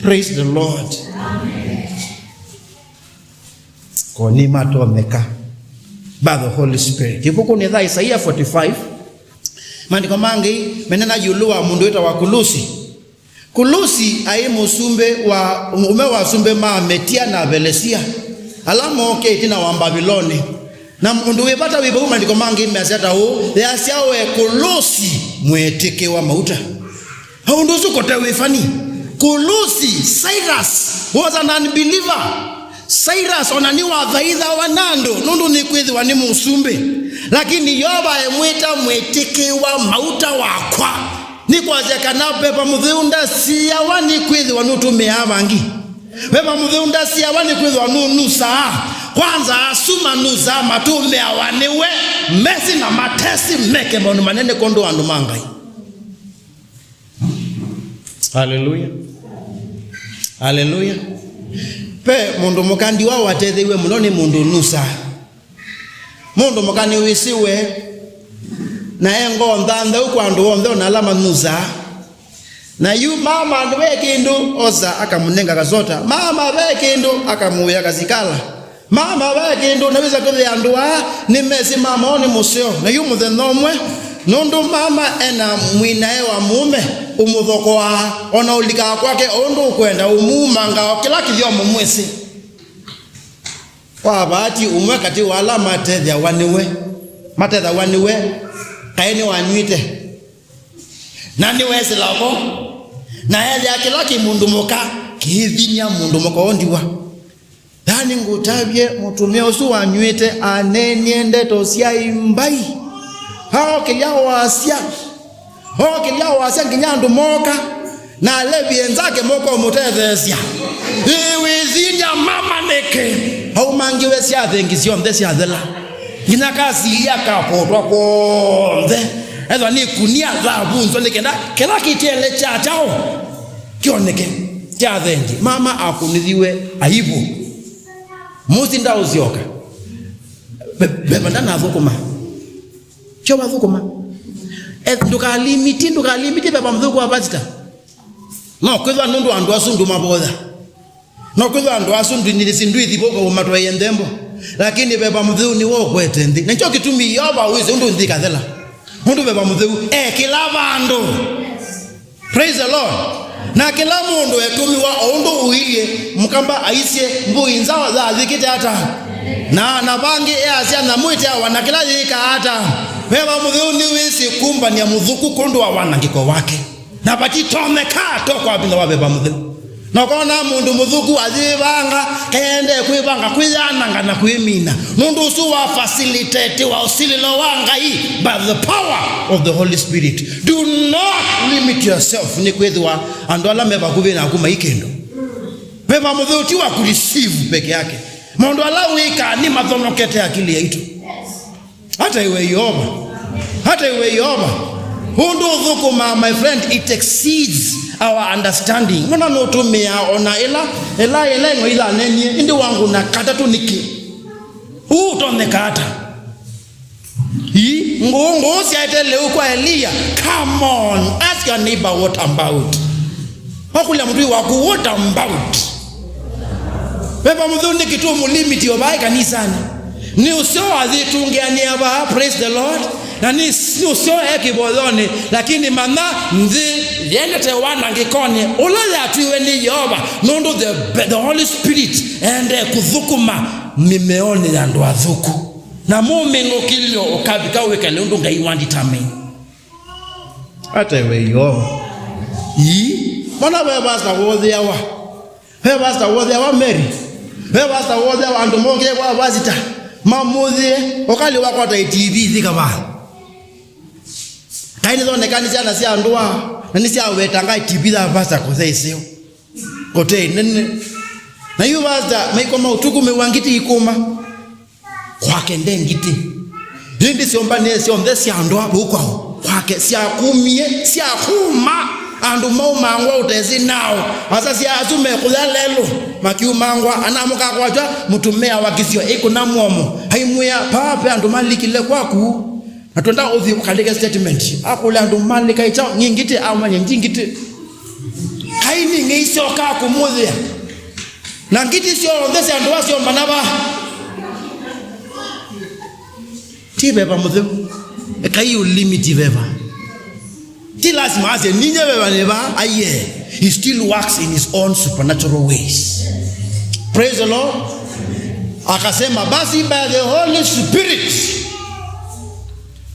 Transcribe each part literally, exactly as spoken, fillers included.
Praise the Lord. Ko nĩmatonyeka by the Holy Spirit. Ĩvukunĩ ya Isaia forty-five, maandĩko mangĩ menena ĩũlũ wa mũndũ wĩtawa Kulusi. Kulusi aĩ mũsumbĩ wa, ũmwe wa asumbĩ ma Metia na Velesia, ala mookie ĩtina wa Mbaviloni. Na ũndũ wĩ vata wĩ vau, maandĩko mangĩ measya ta ũũ, yasya we Kulusi mwĩtĩkĩwa mauta. Ũndũ ũsu kote wĩ funny. Kulusi, Cyrus was an unbeliever. Cyrus ona nĩwathaithawa nĩ andũ nũndũ nĩkwĩthĩwa nĩ mũsumbĩ. Lakini Yeova emwĩta mwĩtĩkĩwa mauta wakwa. Nĩ kwasya kana Veva Mũtheu ndasiawa nĩkwĩthĩwa nũtũmĩaa vangi. Veva Mũtheu ndasiawa nĩkwĩthĩwa nũnusaa. Kwanza asu manusaa matũmĩawa nĩwe, mesĩ na matesĩ meke maũndũ manene kwondũ wa andũ ma Ngai. Haleluya. Haleluya. Ve mũndũ mũka ndiwa watetheew'e mũno nĩ mũndũ ũnusaa. Mũndũ mũka nĩwĩsĩwe, na e ngoo nthanthau kwa andũ onthe, ona ala manusaa. Na yu mama ve kĩndũ, osa akamũnenga kasota. Mama ve kĩndũ, akamũĩa kasikala. Mama ve kĩndũ, na wĩsa kwĩthĩa andũ aa nĩmesĩ mama oo nĩ mũseo. Na yu mũthenya ũmwe, nũndũ mama ena mwĩnae wa mũũme, ũmũthokoaa, ona ũlikaa kwake o ũndũ ũkwenda, ũmuumangaa o kĩla kĩthyomo mwĩsĩ. Kwa vaati ũmwe katĩ wa ala matethyawa nĩwe, matethaw'a nĩwe, kaĩ nĩwanyw'ĩte. Na nĩwesĩla vo, na ethĩa kĩla kĩmũndũ mũka kĩivinya mũndũ mũka ũũ ndiwa. Yaani ngũtavye mũtumĩa ũsu wanyw'ĩte aneenie ndeto sya imbai. Aokĩlya wasya. Ookĩlya wasya nginya andũ mooka, na alevi enzake moka ũmũtetheesya. Ĩĩ, wĩthinya mama nĩkĩ? Aumangiwe sya thengi syonthe syathela. Nginya kasilya kapotwa kw'onthe. Ethwa nĩ ĩkunia, thavu nzwa nĩ kenda kĩla kĩtiele kya kyaũ kyoneke kya thengi. Mama akũnĩthiwe aivu. Mũsi ndaũsyoka. Ve-, Veva ndanathũkũma. Kyo vathũkũma. Eh, ndũkalimiti, ndũkalimiti Veva Mũtheu kwa pastor. No kwĩthwa nũndũ andũ asu ndũmavoya. No kwĩthwa andũ asu ndwinĩsĩ ndwĩthi vau kaũmatwaĩe nthembo. Lakini Veva Mũtheu nĩwe ũkwete nthĩ. Na nĩkyo kĩtumi Yeova wĩsĩ ũndũ nthĩ ĩkathela. Nũndũ Veva Mũtheu e kĩla vandũ. Praise the Lord. Na kĩla mũndũ etũmĩwa o ũndũ ũilyĩ, Mũkamba aisye, mbũi nzaũ yayĩkĩte ata? Na, na vangĩ easya nyamũ ĩteawa na kĩla yĩkaa ata? Veva Mũtheu nĩwĩsĩ kũmbany'a mũthũku kwondũ wa wanangĩko wake. Na vatitonyeka to kwa vinya wa Veva Mũtheu. Na ũkona mũndũ mũthũku ayĩvanga, kaendee kwĩvanga, kwĩyananga na kwĩmina. Nũndũ ũsu wa facilitate wa ũsilĩlo wa Ngai by the power of the Holy Spirit. Do not limit yourself, nĩkwĩthĩwa andũ ala me vakuvĩ naku mai kĩndũ. Veva Mũtheu ti wa kũreceive peke yake. Maũndũ ala wĩkaa nĩmathonokete akili yaitũ. Hata iwe Yeova. Hata iwe Yeova. Ũndũ ũthũkũmaa, my friend, it exceeds our understanding. Nona nũtũmĩaa ona ĩla, ĩla, ĩla ĩng'o ilanenie, ĩndĩ wangũna katatũ nĩkĩ? Ũu ũtonyeka ata? Ii, ngũũ, ngũũ syaete lĩu kwa Eliya. Come on, ask your neighbor, "What about?" Wakũlya mũtũi waku, "What about?" Veva Mũtheu nĩkĩ tũmũlimiti o vaa ĩkanisanĩ? Nĩ ũseo ayĩtũngĩanĩa vaa, praise the Lord. Na nĩ, nĩ ũseo e kĩvoyonĩ, lakini manya nthĩ yendete wanangĩkonĩ. Ũla yatwiwe nĩ Yeova, nũndũ the, the Holy Spirit endee kũthũkũma mĩmeonĩ ya andũ athũku. Na mũmĩng'ũkĩlyo ũkavika wĩkale ũndũ Ngai wa determine. Ata iwe Yeova. Ii, mwana ve pastor wothĩawa. Ve pastor wothĩawa Mary. Ve pastor wothĩawa andũ mokĩe kwa pastor. Mamũthĩe, ũkali wakwata T V thika va. Kaĩ nĩthoneka nĩ syana sya ndũa, na nĩsyawetanga T V ya pastor kũthe ĩseo. Kũte nene. Na yu pastor, maiko ma ũtukũ mĩw'a ngiti ikũma. Kwake nde ngitĩ. Ĩndĩ syombanĩe syonthe sya andũ a vau kwao, kwake syakumie, syakuma. Andũ maumangwa ũtesĩ nao. Asasya asu mekũya lelũ, makiumangwa, anamũka kwakya mũtumĩa wa kĩsio ĩkũna mũomo. Aimwĩa, "Paa, ve andũ malikile kwaku. Na twenda ũthi ũkalike statement." Akũlya andũ malika ĩkyaũ, "Nĩ ngitĩ?" Amanya, "Ndi ngitĩ." Ai ning'ei syokaa kũmũthĩa. Na ngiti syonthe sya ndũa syombana va. Ti veva mũtheu. Ekai ũlimiti veva. Ti lazima asye, "Ninye veva nĩ va." Aiye. He still works in his own supernatural ways. Praise the Lord. Akasema, "Basi by the Holy Spirit."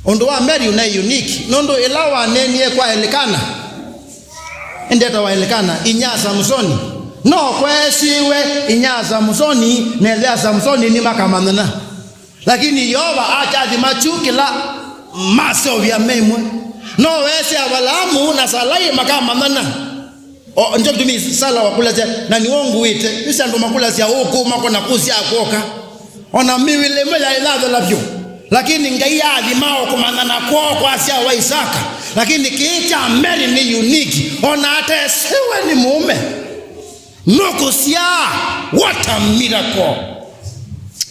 Ũndũ wa Mary ũnaĩ unique. Nũndũ ĩla waneenie kwa Elikana, ĩndĩ etawa Elikana, inyia Samusoni. No kweesiwe inyia Samusoni, na ĩthe ya Samusoni nĩmakamanyana. Lakini Yeova akyathima kyu kĩla maseũvya me ĩmwe. No weesĩ Avalaamu na Salai makamanyana. O, nĩkyo kĩtumi Sala wakũlasya, "Na nĩwe ũngũĩte." Nĩsĩ andũ makũlasya ũkũũ makona kũsyaa kwoka. O na mĩwĩlĩ ĩmwe yaĩ yathela vyũ. Lakini Ngai aathima o kũmanyana kwoo kwa asyawa Isaka. Lakini kĩĩ kya Mary nĩ unique. O na atesiwe nĩ mũũme. Nũkũsyaa, what a miracle.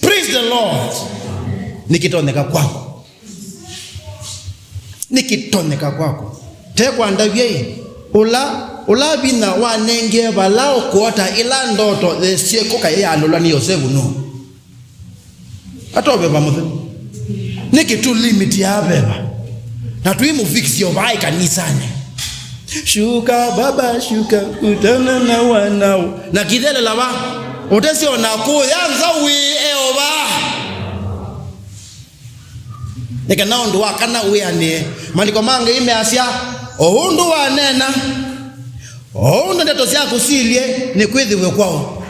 Praise the Lord. Nĩkĩtonyeka kwaku. Nĩkĩtonyeka kwaku. Te kwa ndavya ĩ, ũla, ũla vinya wanengie Valao kũota ĩla ndoto yĩsyĩkũka yĩyalũlwa nĩ Yosevu nũũ? Atove vamũtheu. Nĩkĩ tũlimitiaa veva? Na tũimũfikisya o vaa ĩkanisanĩ. Shuka, Baba, shuka, kutana na wanao. Na kithelela va? Ũtesĩ o na kũya nza wĩ e o vaa. Nĩ kana ũndũ wa kana wĩanĩe. Maandĩko ma Ngai measya, "O ũndũ waneena, o ũndũ ndeto syaku silyĩ, nĩ kwĩthĩwe kwao."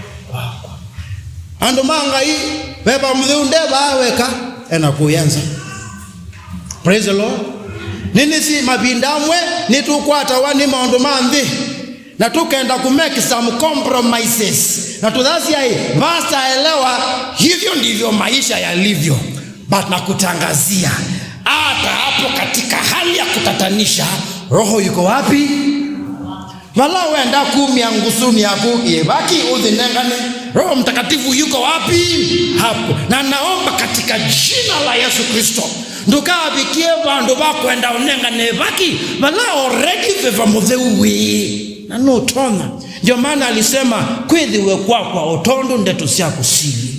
Andũ ma Ngai, veva mũtheu nde vaa weka, e na kũya nza. Praise the Lord. Nĩnĩsĩ mavinda amwe nĩtũkwatawa nĩ maũndũ ma nthĩ. Na tũkenda ku make some compromises. Na tũthasya ĩ, "Pastor, elewa, hivyo ndivyo maisha yalivyo." But nakutangazia, hata hapo katika hali ya kutatanisha, Roho yuko wapi? Vala wenda kumya ngusunĩ yaku ĩvaki ũthinengane, Roho Mtakatifu yuko wapi? Hapo. Na naomba katika jina la Yesu Kristo, ndũkavikie vandũ va kwenda ũnengane ĩvaki, vala already veva mũtheu wĩ. Na nũtonya. Ndio maana alisema, "Kwĩthĩwe kwakwa o tondũ ndeto syaku silyĩ."